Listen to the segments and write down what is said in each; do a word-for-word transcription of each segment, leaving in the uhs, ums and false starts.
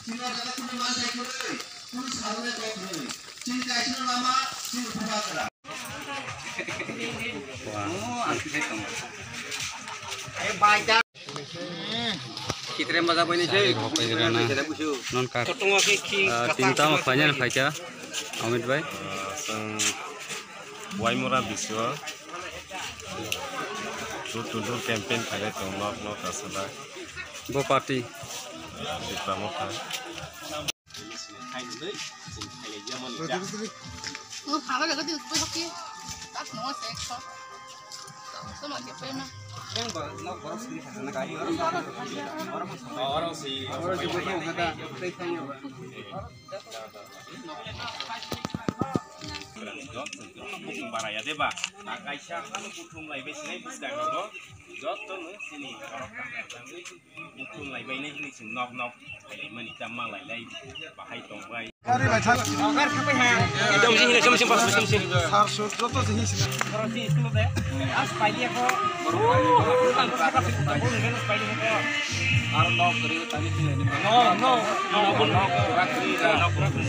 Chini o jaga kunu manthai kwrwi, kunu salonai kok kwrwi. Chini kaisino lama, chini bubagra. Khitre maja bai ni sei. Hok pai gira na. Non ka. Kotongo khe khi ah, kata tinta ma kata khaina kata. Phaikha. Amit bai. Chwng Waimura bisio. Door to door campaign khailai tong nok nok asala. Bo party. Tipra Motha. Bukung bara ya deba, na kaisa ano kuthum lai bai sinai bwskango, joto no sini borok tangwi. Bukhum lai bai nai hwnwi chwng nok nok phaimani ta ma lai lai bahai tong bai. Gari bai thang. Dom sing, dom sing, pas dom sing. Sar sur joto sing sing. Aro si school de. As pai dia ko. Aro nok gari tani sing ni. No, no. No, no. Nok pura kri, nok pura kri.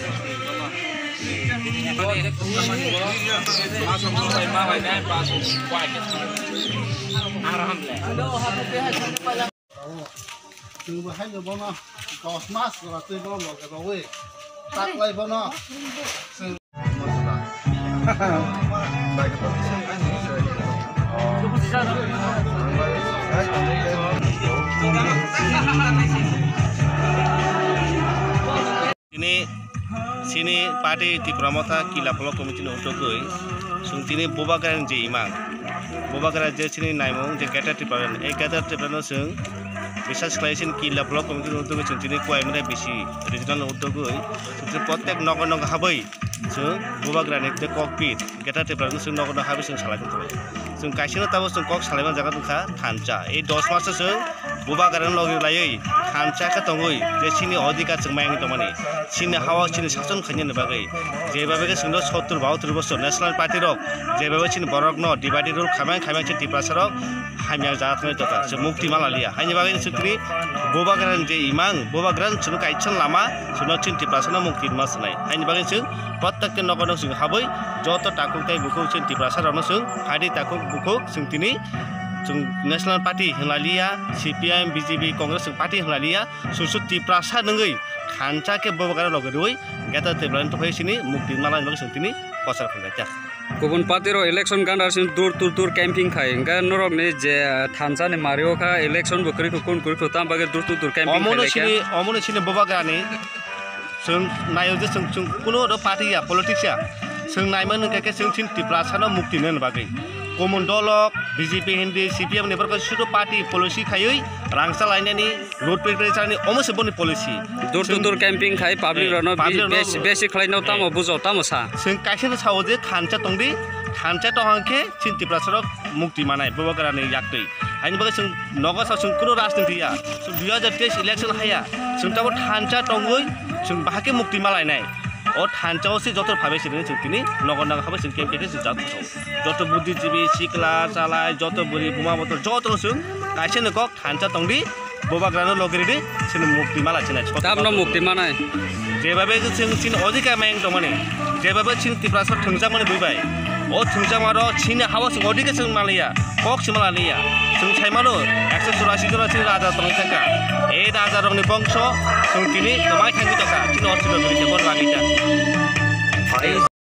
Mas ma lai ma lai nai pas pai. Aram le. Chwng bo haino bono dos mas jora twi bono loge bawi. Taklai bono. Chwng Chini, chini party Tipra Motha Kila Block Committee ni uddogwi chwng tini Bubagra ni je imang, Bubagra je chini naimung je Greater Tipraland, ei Greater Tipraland no chwng bisas khlai chini Kila Block Committee ni uddogwi chwng tini kuai mwnai bisi regional ni uddogwi chwng tini protek nogo nogo habwi chwng Bubagra ni je kokpit Greater Tipraland no chwng nogo nogo habwi chwng salai tongthok. Chwng kaisa no tabuk chwng kok salaima jaga wngkha thansa. Ei dos mas o chwng Bubagra ni logi laiwi thansa khe tongwi je chini odhikar chwng mayang tongmani, chini hawa chini sason khainani bagwi, je babe khe chwngno sottur bahattur bosor National Party rok je babe chini borok no divide rule khaimang khaimang chini Tiprasa rok hamya jaga thangwi tongkha, chwng mukti ma laliya. Haini bagwi chwng tini Bubagra ni je imang, Bubagra ni chwngno kaisa lama chwngno chini Tiprasa no mukti ma swnai. Haini bagwi chwng protek nogo no chwng habwi joto takhuk tei bukhuk chini Tiprasa rok no chwng phaidi takhuk bukhuk chwng tini chwng National Party hwnlaliya, C P I M, B J P, Congress chwng party hwnlaliya, chwng su Tiprasa nungwi thansa khe Bubagra logi rwi Greater Tipraland tongphai sini mukti malai bagwi chwng tini prochar khlaijak. Kubun party rok election ganda sini dur tur tur camping khai, hingke norok ni je thansa ni mario kha election bo kwrwi kho, kun kwrwi kho, tam bagwi dur tur tur camping khai lai kha. Omono sini, omono sini Bubagra ni Chwng naio je chwng, chwng kuno oro party ya, politics ya. Chwng naimani hwnkhe khe chwng chini Tiprasa no mukti nani bagwi. Common dolok, B J P hindi, C P M ni borok sudu party policy khaiwi rangsa lainani, road pavement ni omo se boni policy. Door to door camping khai public rok no besi, besi khlai no tamo bujo tamo sa. Chwng kaisa no sao je thansa tongdi, thansa tong hwnkhe chini Tiprasa rok mukti manai Bubagra ni yaktwi. Haini bagwi chwng nogo sa chwng kuno rajniti ya. Chwng dui hajar teis election haya. Chwng tabo thansa tongwi chwng bahai khe mukti malainai. O thansa o se joto phabai se chwng tini nogo nogo habai chwng kempe khe chwng jak thok. Joto buddhijibi, sikla, chalai, joto bwrwi, buma botor joto no chwng kaisa ni kok thansa tongdi. Bubagra no logi ridi, chini mukti mala chini. Tabno mukti manai. Jebabe chwng chini odhikar mayang tongmani, jebabe chini Tiprasa thwngjakmani buibai. O thwngjakma rok chini hawa chwng odhikar chwng maliya, kok chwng malaniya. Chwng saimano, ekso churasi jora chini raja tongwi thangkha. E raja rokni bongso chwng tini kwmai thangwi tongkha, chini o chwlo guri tebo ragita.